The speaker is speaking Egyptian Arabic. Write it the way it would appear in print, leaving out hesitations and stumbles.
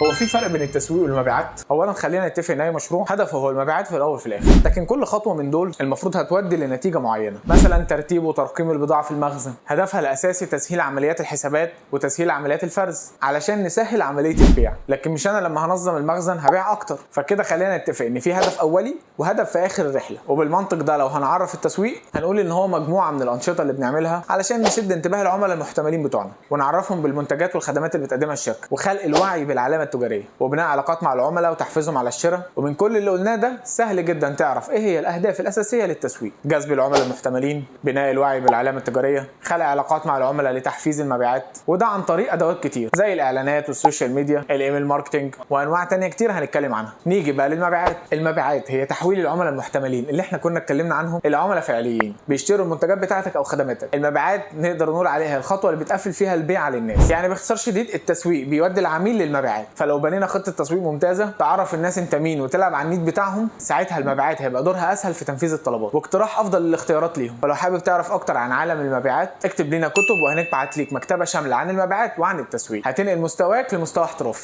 هو في فرق بين التسويق والمبيعات؟ اولا خلينا نتفق ان اي مشروع هدفه هو المبيعات في الاول وفي الاخر، لكن كل خطوة من دول المفروض هتودي لنتيجة معينه. مثلا ترتيب وترقيم البضاعة في المخزن هدفها الاساسي تسهيل عمليات الحسابات وتسهيل عمليات الفرز علشان نسهل عملية البيع، لكن مش انا لما هنظم المخزن هبيع اكتر. فكده خلينا نتفق ان في هدف اولي وهدف في اخر الرحله. وبالمنطق ده لو هنعرف التسويق هنقول ان هو مجموعة من الانشطة اللي بنعملها علشان نشد انتباه العملاء المحتملين بتوعنا ونعرفهم بالمنتجات والخدمات اللي بتقدمها الشركة، وخلق الوعي بالعلامة التجارية، وبناء علاقات مع العملاء وتحفيزهم على الشراء. ومن كل اللي قلناه ده سهل جدا تعرف ايه هي الاهداف الاساسية للتسويق: جذب العملاء المحتملين، بناء الوعي بالعلامة التجارية، خلق علاقات مع العملاء لتحفيز المبيعات، وده عن طريق ادوات كتير زي الاعلانات وال social media، ال email marketing، وانواع تانية كتير هنتكلم عنها. نيجي بقى للمبيعات. المبيعات هي تحويل العملاء المحتملين اللي احنا كنا اتكلمنا عنهم الى عملاء فعليين بيشتروا المنتجات بتاعتك او خدماتك. المبيعات نقدر نقول عليها الخطوة اللي بتقفل فيها البيع للناس. يعني باختصار شديد التسويق بيودي العميل للمبيعات. فلو بنينا خطه تسويق ممتازة تعرف الناس انت مين وتلعب على ال need بتاعهم، ساعتها المبيعات هيبقى دورها اسهل في تنفيذ الطلبات واقتراح افضل للاختيارات ليهم. فلو حابب تعرف اكتر عن عالم المبيعات اكتب لنا كتب وهنبعت ليك مكتبه شاملة عن المبيعات وعن التسويق هتنقل مستواك لمستوى احترافي.